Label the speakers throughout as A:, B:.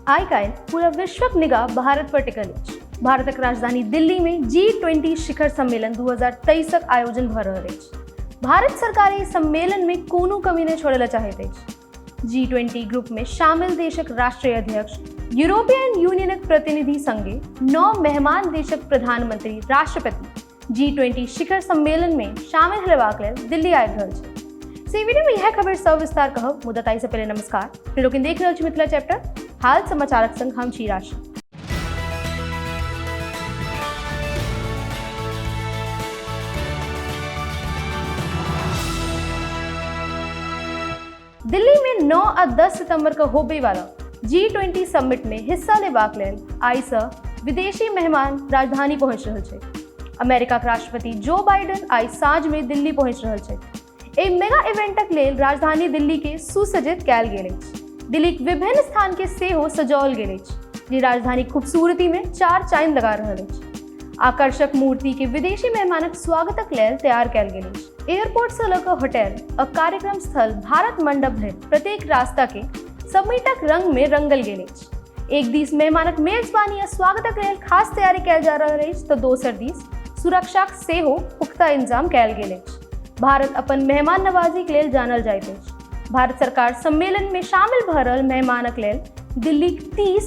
A: आइ काल्हि पूरा विश्वक निगाह भारत पर टिकल अछि। भारतक राजधानी दिल्ली में G20 शिखर सम्मेलन 2023 आयोजन भऽ रहल अछि। भारत सरकार एहि सम्मेलन में कोनो कमी नहि छोड़य लए चाहैत अछि। G20 group में शामिल देशक राष्ट्रीय अध्यक्ष, यूरोपियन यूनियनक प्रतिनिधि संगे 9 मेहमान देशक प्रधानमंत्री, राष्ट्रपति G20 शिखर सम्मेलन में शामिल हेबाक लेल दिल्ली आबि रहल छै। से वीडियो में यह खबर सब विस्तार कहब, मुदा ताहि से पहले नमस्कार। लोकिन देख रहल छी मिथिला चैप्टर हाल समाचारक संग हम छी राशि। दिल्ली में 9 आ 10 सितंबर के होबे वाला G20 summit में हिस्सा लेबाक लेल आइ से विदेशी मेहमान राजधानी पहुंच रहल छै। अमेरिका के राष्ट्रपति जो बाइडन आइ साँझ में दिल्ली पहुंच रहल छै। एहि मेगा इवेंटक लेल राजधानी दिल्ली के सुसज्जित कयल गेल अछि। दिल्लीक विभिन्न स्थान के सेहो सजाओल गेल अछि, जे राजधानी खूबसूरती में चार चांद लगा रहल अछि। आकर्षक मूर्ति के विदेशी मेहमानक स्वागतक लेल तैयार कयल गेल अछि। एयरपोर्ट से लऽ कऽ होटल आ कार्यक्रम स्थल भारत मंडप धरि प्रत्येक रास्ता के समिटक रंग में रंगल गेल अछि। एक दिस मेहमानक मेजबानी आ स्वागतक लेल खास तैयारी कयल जा रहल अछि तऽ दोसर दिस सुरक्षाक सेहो पुख्ता इंतजाम कयल गेल अछि। भारत अपन मेहमान नवाजीक लेल जानल जाइत अछि। भारत सरकार सम्मेलन में शामिल भऽ रहल मेहमानक लेल दिल्लीक 30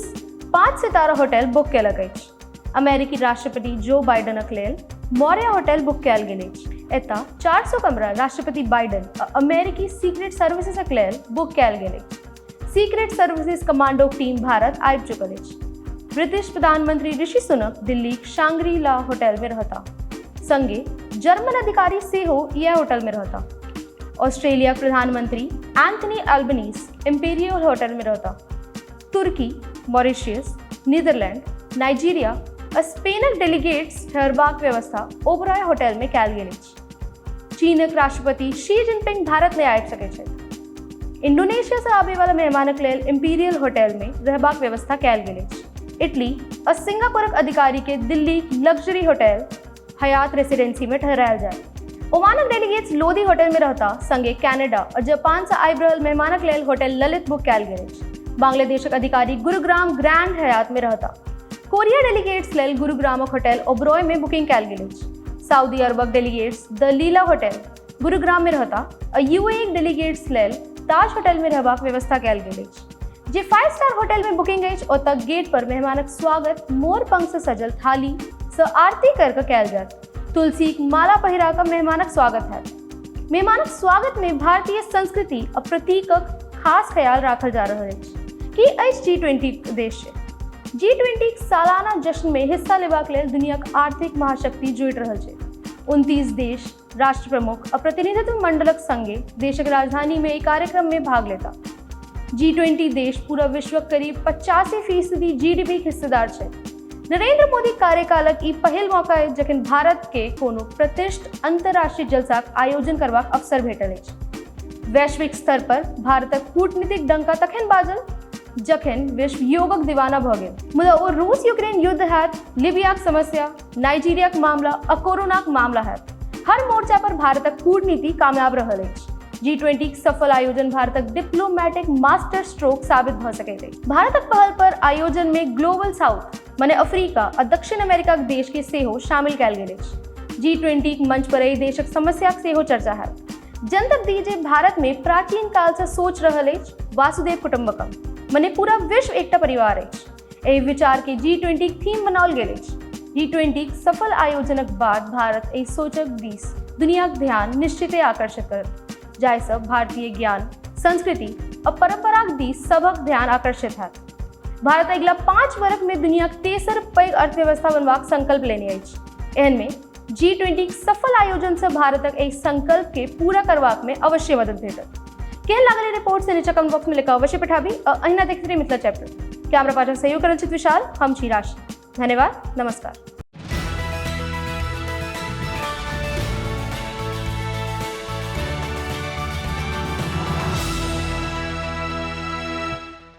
A: 5 सितारा होटल बुक केलक अछि। अमेरिकी राष्ट्रपति जो बाइडनक लेल मौर्य होटल बुक कयल गेल अछि। एतय 400 कमरा राष्ट्रपति बाइडन आ अमेरिकी सीक्रेट सर्विसेजक लेल बुक कयल गेल अछि। सीक्रेट सर्विसेज कमांडोक टीम भारत आबि चुकल अछि। ब्रिटिश प्रधानमंत्री ऋषि सुनक दिल्लीक शांग्री ला होटल में रहता। संगे जर्मन अधिकारी सेहो इएह होटल में रहता। ऑस्ट्रेलिया प्रधानमंत्री एंथनी अल्बनीस इम्पीरियल होटल में रहता। तुर्की, मॉरिशियस, नीदरलैंड, नाइजीरिया आ स्पेनक डेलीगेट्स ठहरबाक व्यवस्था ओबरॉय होटल में कयल गेल अछि। चीनक राष्ट्रपति शी जिनपिंग भारत में आबि सकैत छथि। इंडोनेशिया से आबय वाला मेहमानक लेल इम्पीरियल होटल में रहबाक व्यवस्था कयल गेल अछि। इटली आ सिंगापुरक अधिकारी के Delhi luxury hotel Hyatt residency में ठहरायल जाय। ओमानक डेलीगेट्स लोधी होटल में रहता, संगे कनाडा और जापान से आबि रहल मेहमानक लेल होटल ललित बुक कयल गेल अछि। बांग्लादेशक अधिकारी गुरुग्राम ग्रैंड हयात में रहता। कोरिया डेलीगेट्स लेल गुरुग्रामक होटल ओबरॉय में बुकिंग कयल गेल अछि। सऊदी अरबक डेलीगेट्स द लीला होटल गुरुग्राम में रहता आ यूएई डेलीगेट्स लेल ताज होटल में रहबाक व्यवस्था कयल गेल अछि। जे 5 स्टार होटल में बुकिंग अछि ओतऽ गेट पर मेहमानक स्वागत मोर पंख से सजल थाली से आरती कर कऽ कयल जायत। तुलसीक माला पहिरा कऽ मेहमानक स्वागत हैत। मेहमानक स्वागत में भारतीय संस्कृति आ प्रतीकक खास ख्याल राखल जा रहल अछि। की अछि G20 उद्देश्य? G20 सालाना जश्न में हिस्सा लेबाक लेल दुनियाक आर्थिक महाशक्ति जुटि रहल छै। 29 देश, राष्ट्र प्रमुख आ प्रतिनिधित्व मंडलक संगे देशक राजधानी में एहि कार्यक्रम में भाग लेता। G20 देश पूरा विश्वक करीब 85% जीडीपी के हिस्सेदार छै। नरेंद्र मोदी कार्यकालक ई पहिल मौका अछि जखन भारत के कोनो प्रतिष्ठित अंतर्राष्ट्रीय जलसाक आयोजन करबाक अवसर भेटल अछि। वैश्विक स्तर पर भारतक कूटनीतिक डंका तखन बाजल जखन विश्व योगक दीवाना भऽ गेल, मुदा ओ रूस यूक्रेन युद्ध हैत, लीबियाक समस्या, नाइजीरियाक मामला आ कोरोनाक मामला हैत, हर मोर्चा पर भारतक कूटनीति कामयाब रहल अछि। G20 सफल आयोजन भारतक डिप्लोमेटिक मास्टर स्ट्रोक साबित भऽ सकैत अछि। भारतक पहल पर आयोजन में ग्लोबल साउथ मने अफ्रीका आ दक्षिण अमेरिकाक देश के सेहो शामिल कयल गेल अछि। G20 मंच पर एहि देशक समस्याक सेहो चर्चा हैत। जनतब दी जे भारत में प्राचीन काल से सोच रहल अछि वासुदेव कुटुम्बकम, मने पूरा विश्व एकटा परिवार अछि। एहि विचार के G20 theme बनाओल गेल अछि। G20 सफल आयोजनक बाद भारत एहि सोचक दिस दुनियाक ध्यान निश्चिते आकर्षित करत, जाहिसँ भारतीय ज्ञान, संस्कृति आ परंपराक दिस सभक ध्यान आकर्षित हैत। भारत अगिला 5 वर्ष में दुनियाक तेसर पैघ अर्थव्यवस्था बनबाक संकल्प लेने अछि। एहन में G20 सफल आयोजन से भारतक एहि संकल्प के पूरा करबाक में अवश्य मदद भेटत। केहन लागल रिपोर्ट से नीचा कमेंट बॉक्स में लिखा अवश्य पठाबी आ अहिना देखते रही मिथिला चैप्टर। कैमरा पार्टनर सहयोग करल छथि विशाल, हम छी राशि। धन्यवाद, नमस्कार।